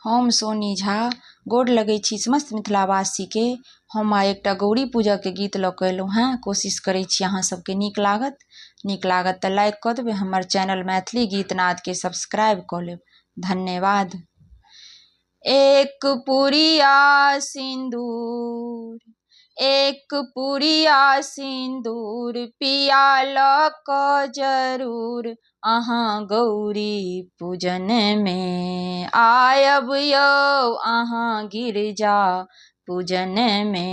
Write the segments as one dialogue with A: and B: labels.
A: हम सोनी झा गोर लगै छी समस्त मिथिलावासीके। हम आइ एकटा गौरी पूजाके गीत लऽ कऽ एलहुँ हेँ। कोशिश करै छी अहाँ सबके नीक लागत। नीक लागत तऽ लाइक कऽ देबै, हमर चैनल मैथिली गीतनादके सब्सक्राइब कऽ लेब। धन्यवाद। एक पुरिया सिन्दूर, एक पुरिया सिन्दूर पिया लऽ कऽ जरूर अहाँ गौरी पूजनमे आयब यौ, अहाँ गिरजा पूजनमे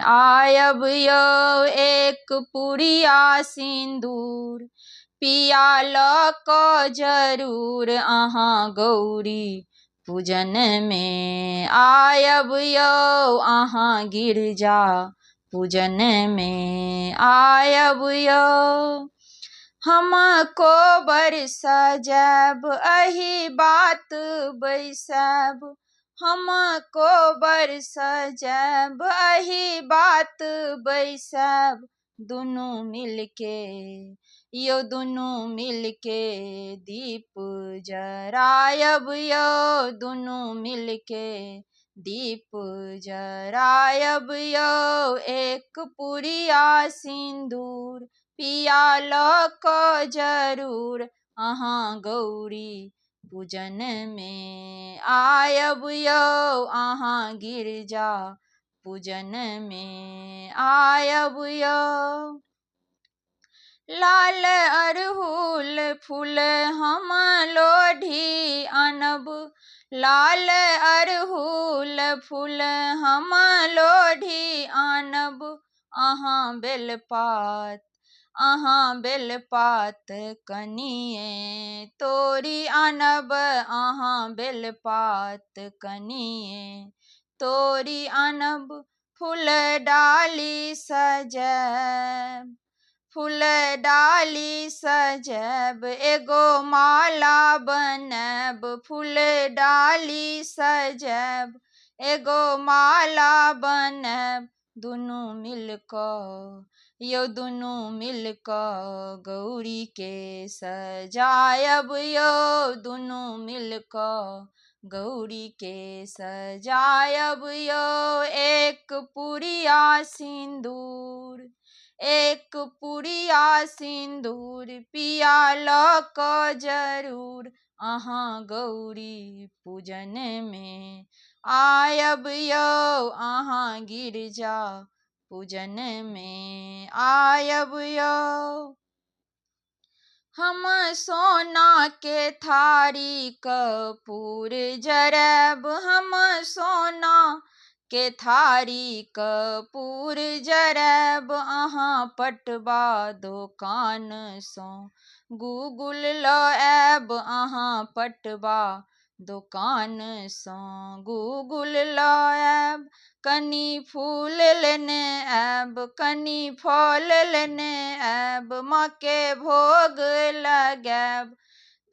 A: आयब यौ। एक पुरिया सिन्दूर पिया लऽ कऽ जरूर अहाँ गौरी पूजनमे आयब यौ, अहाँ गिरजा पूजनमे आयब यौ। हम कोबर सजायब एहि बात बैसायब, हम कोबर सजायब एहि बात बैसायब, दुनू मिलके यौ, दुनू मिलके दीप जरायब यौ, दुनू मिलके दीप जरायब यौ। एक पुरिया सिन्दूर पिया लऽ कऽ जरूर अहाँ गौरी पूजनमे आयब यौ, अहाँ गिरजा पूजनमे आयब यौ। लाल अड़हुल फूल हम लोढ़ी आनब, लाल अड़हुल फूल हम लोढ़ी आनब, अहाँ बेलपात, अहाँ बेलपात कनिये तोड़ि आनब, अहाँ बेलपात कनिये तोड़ि आनब, फूल डाली सजायब, फूल डाली सजायब, एगो माला बनायब, फूल डाली सजायब, एगो माला बनायब, दुनू मिल कऽ यौ, दुनू मिल कऽ गौरीके सजायब यौ, दुनू मिल कऽ गौरीके सजायब यौ। एक पुरिया सिन्दूर, एक पुरिया सिन्दूर पिया लऽ कऽ जरूर अहाँ गौरी पूजनमे आयब यौ, अहाँ गिरजा पूजनमे आयब यौ। हम सोना के थारी कपूर जरायब, हम सोना के थारी कपूर जरायब, अहाँ पटवा दोकानसँ गूगुल लऽ आयब, अहाँ पटवा दोकानसँ गूगुल लऽ आयब, कनि फूल लेने आयब, कनि फल लेने आयब, माँके भोग लगायब,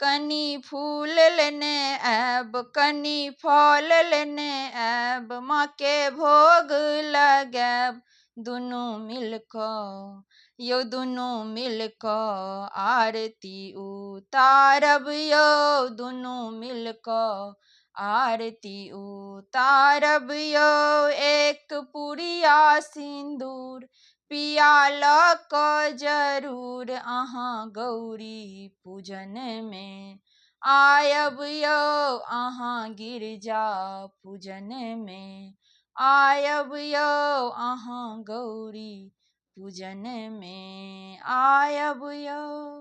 A: कनि फूल लेने आयब, कनि फल लेने आयब, माँके भोग लगायब, दुनू मिल कऽ यौ, दुनू मिल कऽ आरती उतारब यौ, दुनू मिल कऽ आरती उतारब यौ। एक पुरिया सिन्दूर पिया लऽ कऽ जरूर अहाँ गौरी पूजनमे आयब यौ, अहाँ गिरजा पूजनमे आयब यौ, अहाँ गौरी पूजनमे आयब यौ।